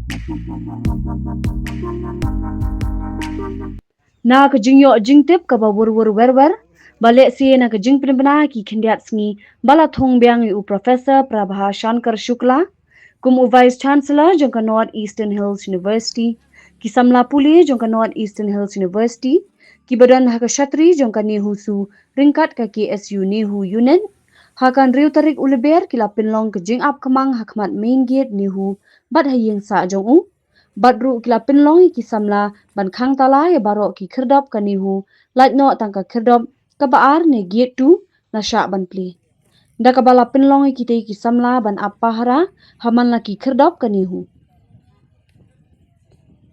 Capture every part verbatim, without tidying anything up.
Na ka jingïoh jingtip kaba wur wur wer wer, ba lehse na ka jingpynbna ki khyndiat sngi ba la thung biang ïa u Professor Prabha Shankar Shukla kum u Vice Chancellor jong ka North Eastern Hills University, ki samla pule jong ka North Eastern Hills University kiba don ha ka shatri jong ka NEHUSU ryngkat ka KSU NEHU Unit, ha ka hynriew tarik u Lber ki la pynlong ka jingap khmang ha khmat main gate NEHU bad ha ïing sah jong u. Bad ruh ki la pynlong ïa ki samla ban khang tala ïa baroh ki khyrdop ka NEHU, lait noh tang ka khyrdop kaba ar ne gate two la shah ban plie. Da kaba la pynlong ïa kitei ki samla ban ap pahara ha man la ki khyrdop ka NEHU.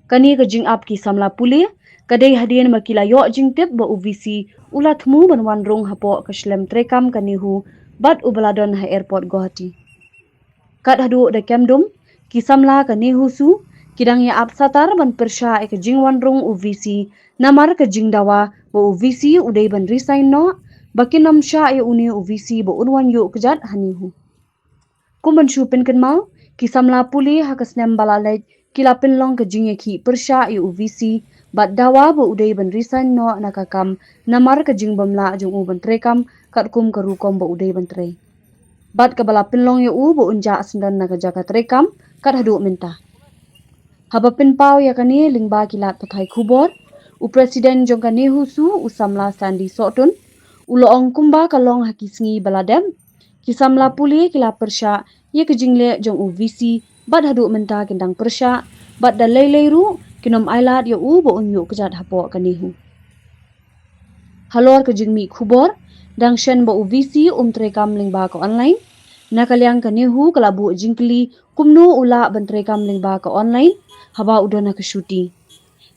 Kane ka jingap ki samla pule ka dei hadien ba ki la ïoh jingtip ba u VC u la thmu ban wan rung hapoh ka shlem treikam ka NEHU bad uba la don ha airport Guwahati. Kat haduh da kem dum, ki samla ka NEHUSU ki dang ïa ap satar ban pyrshah ïa ka jingwan rung u VC namar ka jingdawa ba u VC u dei ban resign noh, ba kin ym shah ïa une u VC ba un wan ïuh kjat ha NEHU. Kum ban shu pynkynmaw, ki samla pule ha ka snem ba la leit ki la pynlong ka jingïakhih pyrshah ïa u VC bad dawa ba u dei ban resign noh na ka kam namar ka jingbym lah jong u ban treikam katkum ka rukom ba u dei ban trei. Bad kaba la pynlong ïa u ba un jah syndon na ka jaka treikam kat haduh mynta. Haba pynpaw ïa kane lyngba ki lad pathai khubor, u President jong ka NEHUSU u samla Sandy Sohtun u la ong kumba ka long ha ki sngi ba la dep, ki samla pule ki la pyrshah ïa ka jingleh jong u VC bad haduh mynta kin dang pyrshah, bad da lei lei ruh kin ym ailad ïa u ba un ïuh kjat hapoh ka NEHU. Halor ka jingmih khubor, dang shen ba u VC um treikam lyngba ka online. Na ka liang ka NEHU ka la buh jingkylli kumno u lah ban treikam lyngba ka online haba u don ha ka shuti.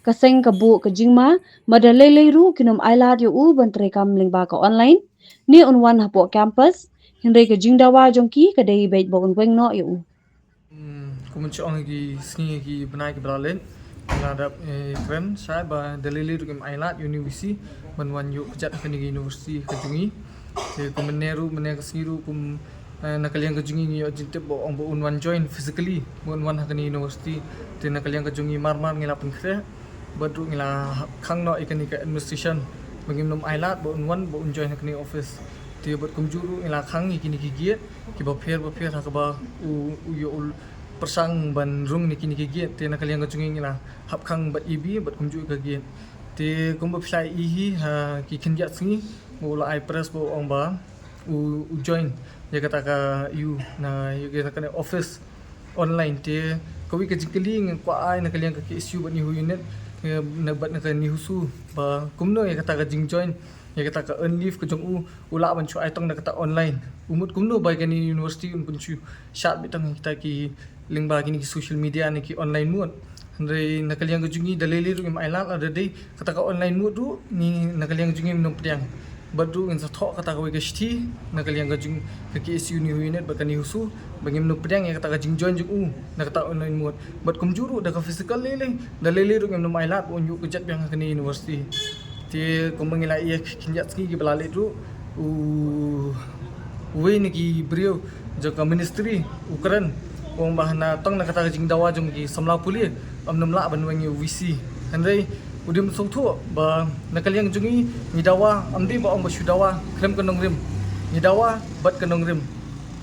Ka seng ka buh ka jingma ba da lei lei ruh kin ym ailad ïa u ban treikam lyngba ka online, ne un wan hapoh campus, hynrei ka jingdawa jong ki ka dei beit ba un weng noh ïa u. Hmm, kum ban shu ong ha ki sngi ki bnai kiba la leit, nga dap, eh, kren shai ba da lei lei ruh kim ailad ïa une u VC ban wan ïuh kjat ha kane ka university ka jong ngi. Te kum mynne ruh, mynne ka sngi ruh kum, eh, na ka liang ka jong ngi ngi ïoh jingtip ba ong ba un wan join physically, ba un wan ha kane ka university. Te na ka liang ka jong ngi mar mar ngi la pynkhreh bad ruh ngi la khang noh ïa kane ka administration ba ngim nym ailad ba un wan ba un join ha kane ka office. Te bad kumjuh ruh ngi la khang ïa kine ki gate kiba pher ba pher ha kaba u, u ïoh u pyrshang ban rung na kine ki gate. Te na ka liang ka jong ngi ngi la hap khang bad ïa bi bad kumjuh ka gate. Te kumba phi la ïohi ha ki khyndiat sngi ba u la ai press ba u ong ba u, u join ïa kata ka, ïa u, na ïa kata ka office online. Te kawei ka jingkylli nga kwah ai na ka liang ka KSU bad NEHU unit, eh, na bad na ka NEHUSU ba kumno ïa kata ka jingjoin ïa kata ka earn leave ka jong u, u lah ban shu ai tang na kata online. U mut kumno ba kane university un pynshu shad beit tang kita ki lyngba kine ki social media ne ki online mode. Hynrei na ka liang ka jong ngi da lei lei ruh ngim ailad, lada dei kata ka online mode ruh ngi na ka liang ka jong ngi ngim pdiang. Bad ruh ngin sa thoh kata kawei ka shithi na ka liang ka jong ka KSU NEHU unit bad ka NEHUSU ba ngim pdiang ïa kata ka jingjoin jong u na kata online mode. Bad kumjuh ruh da ka physical lei lei, da lei lei ruh ngim ailad ba un ïuh kjat biang ha kane university. Te kumba ngi la ïohi khyndiat sngi kiba la leit ruh, u, uwei na ki briew jong ka ministry u kren, u ong ba na tang na kata ka jingdawa jong ki samla pule ym nym lah ban weng ïa u VC. Hynrei u dim sngewthuh ba na ka liang jong ngi ngi dawa, ym dei ba ong ba shu dawa khlem ka nongrim. Ngi dawa bad ka nongrim.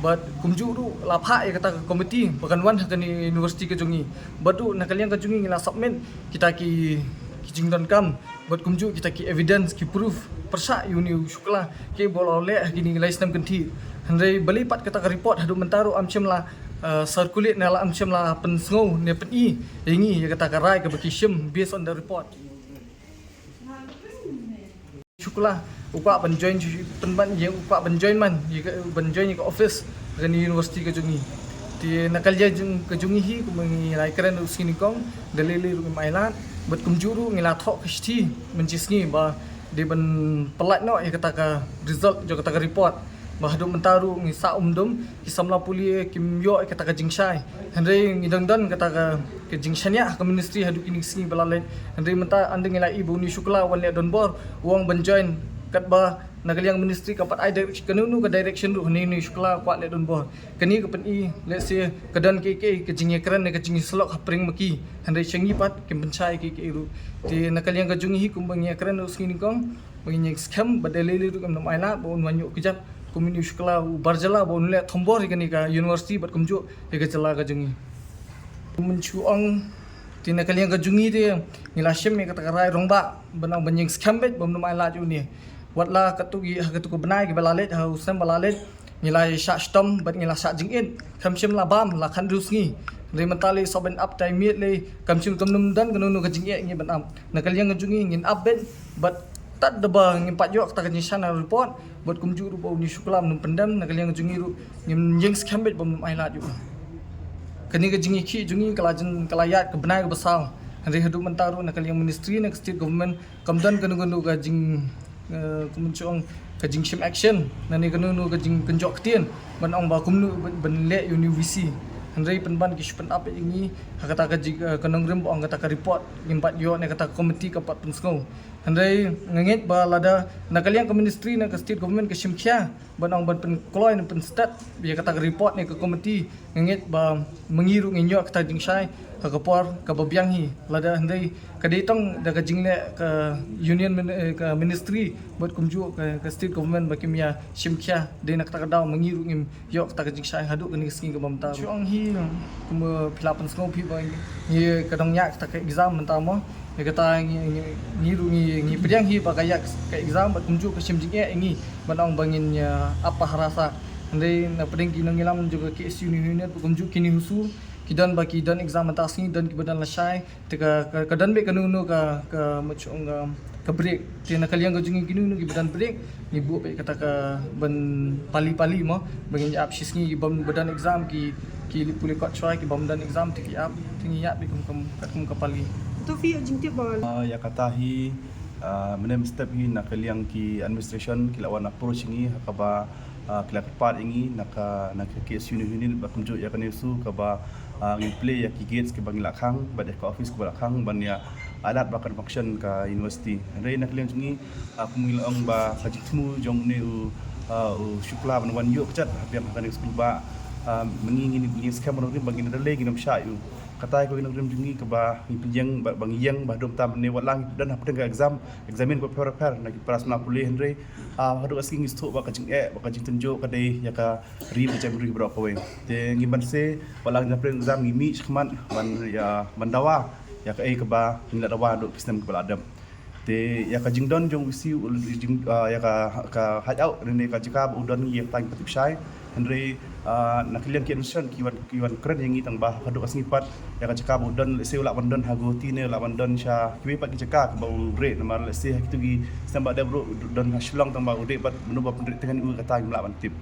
Bad kumjuh ruh la phah ïa kata ka committee ba kan wan ha kane university ka jong ngi. Bad ruh na ka liang ka jong ngi ngi la submit kita ki, ki jingdonkam bad kumjuh kita ki evidence, ki proof pyrshah ïa une u Shukla kiba la leh ha kine ki lai snem kynthih. Hynrei balei pat kata ka report haduh mynta ruh ym shym la, eh, circulate ne la ym shym la pynsngew ne pyni ïa ngi ïa kata ka rai kaba ki shim based on the report. Shukla u kwah ban join, pynban ïa u kwah ban join man ïa ka, ban join ïa ka office ka university ka jong ngi. Te na ka liang jong, ka jong ngi hi, kumba ngi la ïakren ruh sngi nyngkong, da lei lei ruh ngim ailad bad kumjuh ruh ngi la thoh ka shithi mynta sngi ba dei ban pyllait noh ïa kata ka result jong kata ka report. Ba haduh mynta ruh ngi sah umdum, ki samla pule kim ïoh ïa kata ka jingshai. Hynrei ngi dang don kata ka, ka jingshaniah ha ka ministry haduh kine ki sngi ba la leit. Hynrei mynta ynda ngi la ïohi ba une u Shukla u wan leh donbor, u ong ban join katba Na ka liang ministry ka pat ai direction, kano kano ka direction ruh, hynrei une u Shukla u kwah leh donbor. Kane ka pyni lehse ka don kiei kiei ka jingïakren ne ka jingïasyllok hapdeng ma ki, hynrei sha ngi pat kim pynshai kiei kiei ruh. Te na ka liang ka jong ngi hi kumba ngi ïakren ruh sngi nyngkong, ba ngin ïeng skhem, bad da lei lei ruh ngim nym ailad ba un wan ïoh kjat kum une u Shukla u bar jylla ba un leh thombor ïa kane ka university bad kumjuh ïa ka jylla ka jong ngi. Mynta shu ong, te na ka liang ka jong ngi te ngi la shim ïa kata ka rai rangbah, ban ong ban ïeng skhem beit, bym nym ailad ïa une. Watla katto ki, ha katto ka bnai kiba la leit, ha u snem ba la leit, ngi la shah shitom bad ngi la shah jingit. Kam shym la bam la khathynriew sngi. Hynrei mynta lei shu ban ap tai miet lei, kam shym kam nym don kano kano ka jingeh ngi ban ap. Na ka liang ka jong ngi ngin ap beit, bad tad da ba ngim pat ïoh kata ka jingshai na report, bad kumjuh ruh ba une u Shukla um nym pyndem, na ka liang ka jong ngi ruh ngin ïeng skhem beit, bym nym ailad ïa u. Kane ka jingïakhih jong ngi ka la jan, ka la ïaid ka bnai kaba saw. Hynrei haduh mynta ruh na ka liang ministry, na ka state government, kam don kano kano ka jing, eh, kum shu ong, ka jingshim action, ne kano kano ka jingkynjoh ktien ban ong ba kumno ban, ban leh ïa une u VC. Hynrei pynban ki shu pyn-ap ïa ngi ha kata ka jing, eh, ka nongrim ba ong kata ka report ngim pat ïoh, ne kata ka committee kam pat pynsngew. Hynrei nga ngeit ba lada na ka liang ka ministry, na ka state government ka shim khia ban ong ban pynkloi ne pynstet ïa kata ka report ne ka committee, nga ngeit ba ma ngi ruh ngin ïoh kata ka jingshai ha ka por kaba biang hi. Lada hynrei ka dei tang da ka jingleh ka union min-, eh, ka ministry bad kumjuh ka, ka state government ba kim ïa shim khia, dei na kata ka daw ma ngi ruh ngim ïoh kata ka jingshai haduh kane ka sngi kaba mynta. Shu ong hi, kumba phi la pynsngew phi ba ngi ka dang ïaid kata ka exam mynta mo. Ïa kata ngi, ngi, ngi ruh ngi, ngi pdiang hi ba ka ïaid ka exam bad kumjuh ka shim jingeh ïa ngi ban ong ba ngin, eh, ap ha rasa. Hynrei na pdeng ki nongïalam jong ka KSU Union bad kumjuh kine u su, ki don ba ki don exam mynta sngi, don kiba don lashai. Te ka, ka, ka don beit kano kano ka, ka, ma shu ong ka, ka break. Te na ka liang ka jong ngi kino kino kiba don break, ngi buh beit kata ka ban pali pali mo, ba ngin ïa ap shi sngi, ki bym ba don exam ki, ki leit pule kot shuwa, ki bym don exam te ki ap, te ngi ïa ap beit kum, kum, kum ka pali. To phi ïoh jingtip ba? Ah, ïa kata hi, ah, mynne mynstep hi na ka liang ki administration ki la wan approach ngi ha kaba, ah, ki la kyrpad ïa ngi na ka, na ka KSU Union bad kumjuh ïa kane u su kaba, ah, ngin plie ïa ki gates kiba ngi la khang bad ïa ka office kiba la khang ban ïa ailad ba kan function ka university. Hynrei na ka liang jong ngi, ah, kum ngi la ong ba ka jingthmu jong une u, ah, u Shukla ban wan ïoh kjat ha biang ha kane ka skul ba, ah, ma ngi ngin, ngin skhem ba nongrim ba ngin da lei ngin ym shah ïa u. Kata ïa ka nongrim jong ngi kaba ngi pynïeng ba, ba ngi ïeng ba haduh mynta mynne wat la ngi don hapdeng ka exam, examine kaba pher pher na ki para samla pule, hynrei, ah, haduh ka sngi ngi sngewthuh ba ka jingeh, ba ka jingtynjuh ka dei ïa ka ri ba jem ri baroh kawei. Te ngi ban se, wat la ngi dang pyrshang exam ngi mih shakhmat ban ïa, ban dawa ïa kaei kaba ngi la dawa haduh ki snem kiba la dep. Te ïa ka jingdon jong u VC, u jing, ah, ïa ka, ka hideout ne ka jaka ba u don ngi ïa ka tang ka tip shai. Hynrei, ah, na ka liang ki administration ki wan, ki wan kren ïa ngi tang ba haduh ka sngi pat ïa ka jaka ba u don, lehse u lah ban don ha Guwahati ne u lah ban don sha kiwei pat ki jaka kaba u rieh, namar lehse ha kito ki snem ba dep ruh u don ha Shillong tang ba u rieh bad mano ba pynrieh teng ïa u, kata ngim lah ban tip.